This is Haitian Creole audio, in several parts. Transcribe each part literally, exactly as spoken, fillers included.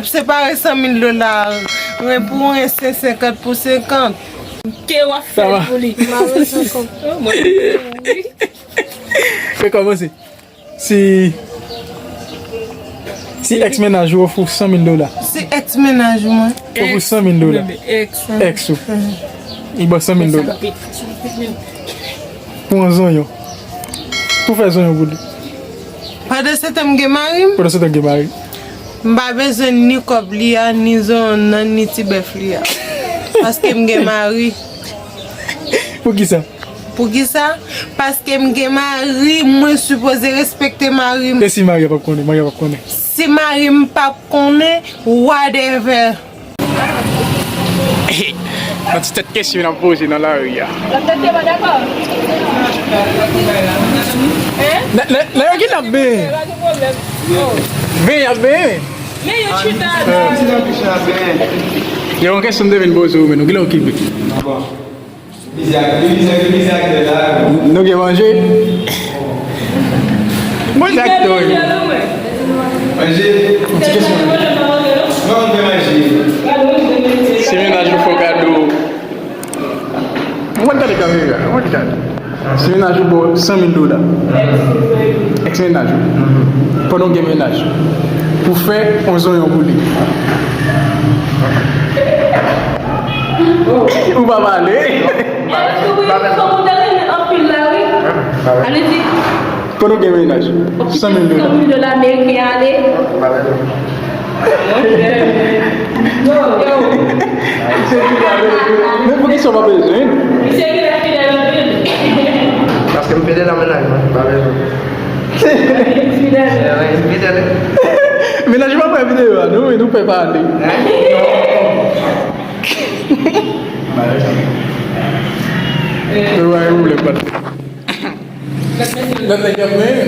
Separe san mil dola, ren pou ren, se senkant pou senkant. Ke w ap fè pou li? Rekòmanse. Si, si ex mennaj ou ofri w san mil dola. Si ex mennaj mwen. Ofri w san mil dola. Ex. Ex ou. Li ba w san mil dola. Pou yon zonyon. Pou fè zonyon pou li. Pandan se tan m gen mari m. Pandan se tan gen mari. M pa bezwen ni kòb li a, ni zonyon nan, ni ti bèf li a. Paske m gen mari. Poukisa? Poukisa? Paske m gen mari, mwen sipoze respekte mari m. E si mari a p ap konnen? Mari a p ap konnen? Si mari m p ap konnen, whatever. Nan ti tèt kesyon n ap poze nan lari a. Lè, lè, lè yo ki t ap benyen. Benyen y ap benyen. Yo, yon kesyon m te vin poze w, men nou ki lè okipe. Nou gen manje? Manje. Manje? Yon ti kesyon. Si mennaj ou fè w kado, mwen gade kamera, mwen gade. Si mennaj ou ba w san mil dola, ex mennaj ou, pandan w gen mennaj, pou fè yon zonyon pou li. Ou pa pale. Fòk ou te renmen anpil la, wi. Ale di. Pandan w gen mennaj, san mil dola. San mil dola ameriken ale. Yo, yo. Men poukisa w pa bezwen? Misye genlè fidèl anpil. Paske m fidèl nan mennaj mwen, m pa bezwen. Fidèl. Fidèl. Mennaj ou pa wè videyo a, nou, nou pè pale. Hein? Non. Yo, wè, yo vle pale. Lòt nèg yo ap menm.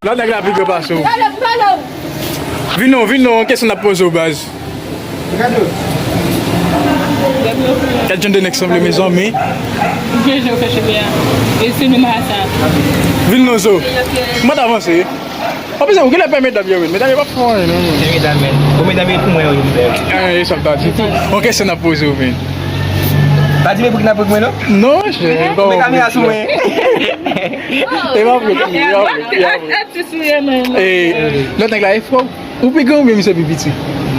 Lòt nèg la pi gran pase w. Vin non, vin non, kesyon n ap poze w, baz. Gad jan de nèg sanble, mezanmi. Vin non, Zo. Mwen t avanse. Anplis, ou genlè pè medam yo, men medam yo p ap fè anyen, non, men. Se medam, men. Bon, medam yo pou mwen, yo, yo fè. Ah, e sa m ta di tou. Yon kesyon n ap poze w, men. Pa di, men pou ki n ap pran mwen, non? Non, chè. Mete kamera sou mwen. E pa vre, e pa vre, e pa vre. Atis ou ye, men. E, lòt nèg la, e frè w? Ou pi gran oubyen misye pi piti?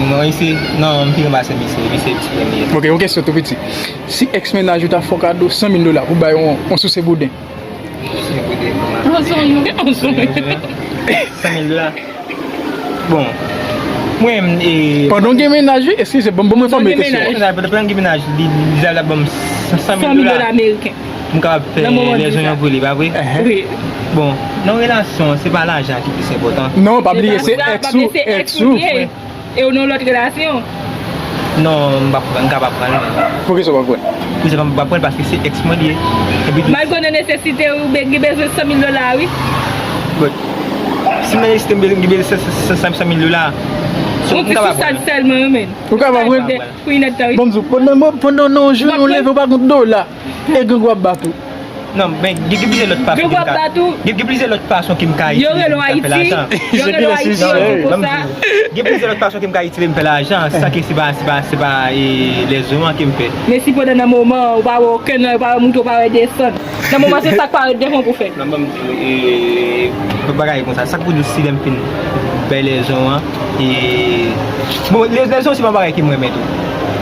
Non, isi, non, m pi gran pase misye, misye pi premye. Ok, yon kesyon tou piti. Si ex mennaj ou ta fè w kado san mil dola pou bay yon, yon souse bouden. Yon zonyon. Yon zonyon. San mil dola. Bon. Mwen, e, pandan w gen mennaj, wi, eskize, ban, ban mwen fòme kesyon. Pandan w gen mennaj, li, li, li ap ban m san mil dola ameriken. M kapab fè lèzonyon pou li, pa vre? Wi. Bon, nan relasyon, se pa lajan ki plis enpòtan. Non, pa bliye, se ex ou, ex ou. E w nan lòt relasyon? Non, m p ap pran, m ka pa pran l. Poukisa w p ap pran l? Poukisa m p ap pran l? Paske se ex mwen li ye. Epi tou, malgre w nan nesesite, ou be-, gen bezwen san mil dola, wi. Bon, si m nan nesesite, m be-, gen bezwen san, san, san, san mil dola. So, m ka pa pran l. Yon ti sousad sèlman, wi, men. Ou ka pa pran l? Pou inèdtan, wi. Bon, m di w, pandan, pandan nan yon jounen, w leve, w pa gen yon dola. E gang w ap bat ou. Non, men gen, gen plizyè lòt fason ki m ka, gen, gen plizyè lòt fason ki m ka itilize pou m ka fè lajan. Yo rele w Ayiti, yo rele w Ayiti, yo di konsa. Gen plizyè lòt fason ki m ka itilize pou m fè lajan, san ke se pa, se pa, se pa, e, lèzonyon an ke m fè. Men si pandan nan moman, ou pa wè okenn nan, ou pa wè moute, ou pa wè desann. Nan moman, se sa k parèt devan w pou fè. Non, ban m di w, e, bagay konsa, sa k pou di w si lè m fin bay lèzonyon an, e, bon, lè, lèzonyon se pa bagay ke m renmen tou.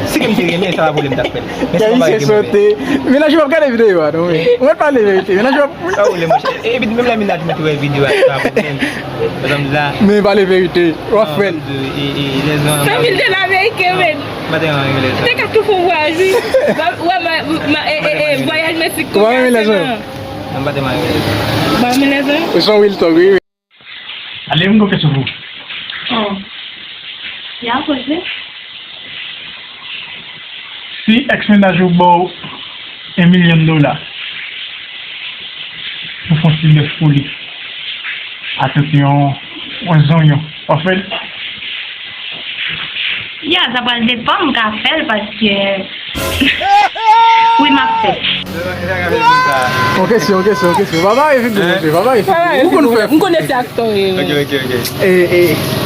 Si ke m te renmen, sa pa pwoblèm, m t ap fè l. Men se pa bagay ke m renmen. Mennaj ou p ap gade videyo a, non, men. Ou mèt pale verite. Mennaj ou p ap... Pa pwoblèm, monchè. E, epi menm lè mennaj mwen te wè videyo a, se pa pwoblèm. Sa m di la. Men pale verite. W ap fè l. San mil dola ameriken, men. M pa te renmen lèzonyon. Te ka tou fè yon vwayaj, wi. Wè, wè, ma, ma, e, e, e, vwayaj Meksik. Ou pa renmen lèzonyon? Non, m pa te renmen lèzonyon. Ou pa renmen lèzonyon? Ou se yon real talk, wi, wi. Ale, m gon kesyon pou ou. Oh. Ya poze. Si ex mennaj ou ba w yon milyon dola pou fè yon ti bèf pou li, atò se yon, yon zonyon, w ap fè l? Ya, sa pral depann, m ka fè l paske wi, m ap fè. Yon kesyon, yon kesyon, yon kesyon. Pa bare figi w, mesye, pa bare figi w. Ou konn fè. M konnen se aktè w ye. Ok, ok, ok. E, e,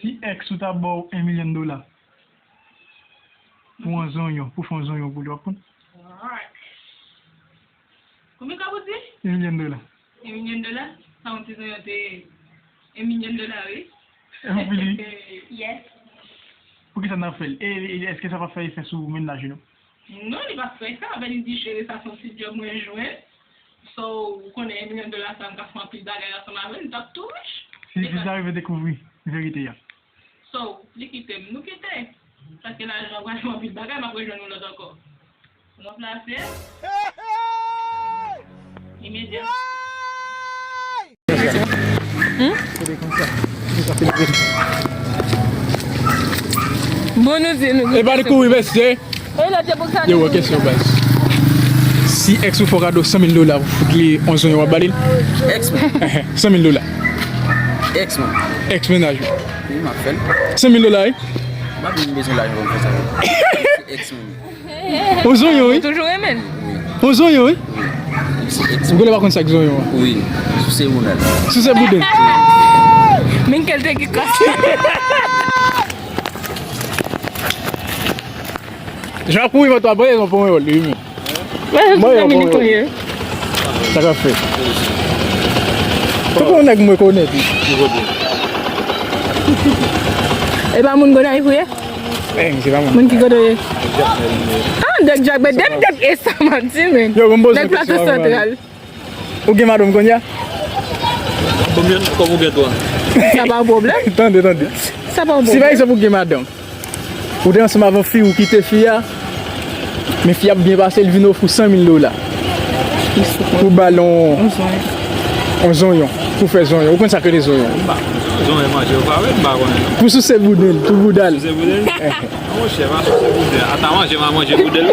Si ex ou ta ba w en milyon dola pou yon zonyon, pou fè yon zonyon pou li, w ap pran? Konbyen kòb ou di? En milyon dola. En milyon dola? Sa yon ti zonyon te ye. En milyon dola, wi. Ou pili? Yes. Poukisa n ap fè l? E, e, èske sa pa fè efè sou mennaj ou, non? Non, li pa fè sa. Avè li di, cheri, sa se yon ti djòb mwen jwenn. So, ou konnen en milyon dola sa, m ka fè anpil bagay ansanm avè l, m t ap tou rich. Si, si li ta rive dekouvri verite a? So, li kite m, nou kite. Paske lajan pral fè anpil bagay, m ap rejwenn yon lòt ankò. Nou plase. Imedya. Bon, nou di, nou di. E pa li kouri, mesye. E lòt yo pou sa. Yo, kesyon, baz. Si ex ou fè w kado san mil dola pou fout li yon zonyon, w ap ba li l? Ex mwen. San mil dola. Ex mwen. Ex mennaj ou. Wi, m ap fè l. San mil dola, wi. M pa vin bezwen lajan pou m fè sa. Se ex mwen. Yon zonyon, wi. Ou toujou renmen l? Yon zonyon, wi. Wi. Se ex mwen. Ou genlè pa konn sa k zonyon an. Wi. Souse boudèl. Souse boudèl. Men kèl te ki kras. Jan kouri vant w ap voye yon ponyòl, li menm. Mwen, mwen, mwen, mwen. Sa k ap fè? Poko yon nèg mwen konèt, wi. E pa moun Gonayiv ou ye? Eh, se pa moun. Moun ki kote w ye? Ah, Dèk Djak, men Dèk Djak e sa m ap di, men. Yo, bon, bon, nèg Plato Santral. Ou gen madanm kounye a? Konbyen kòb ou gen, twa? Sa pa yon pwoblèm. Tande, tande. Sa pa yon pwoblèm. Si pa egzanp ou gen madanm, ou te ansanm avè yon fi, ou kite fi a, men fi a ap byen pase, li vin ofri w san mil dola pou ba l yon, yon zonyon, pou fè zonyon. Ou konn sa k rele zonyon? Zonyon manje, ou pa wè, m pa konnen. Pou souse boudèl, pou bouda l. Souse boudèl? Monchè, pa souse boudèl. Ata manje, m a manje boudèl.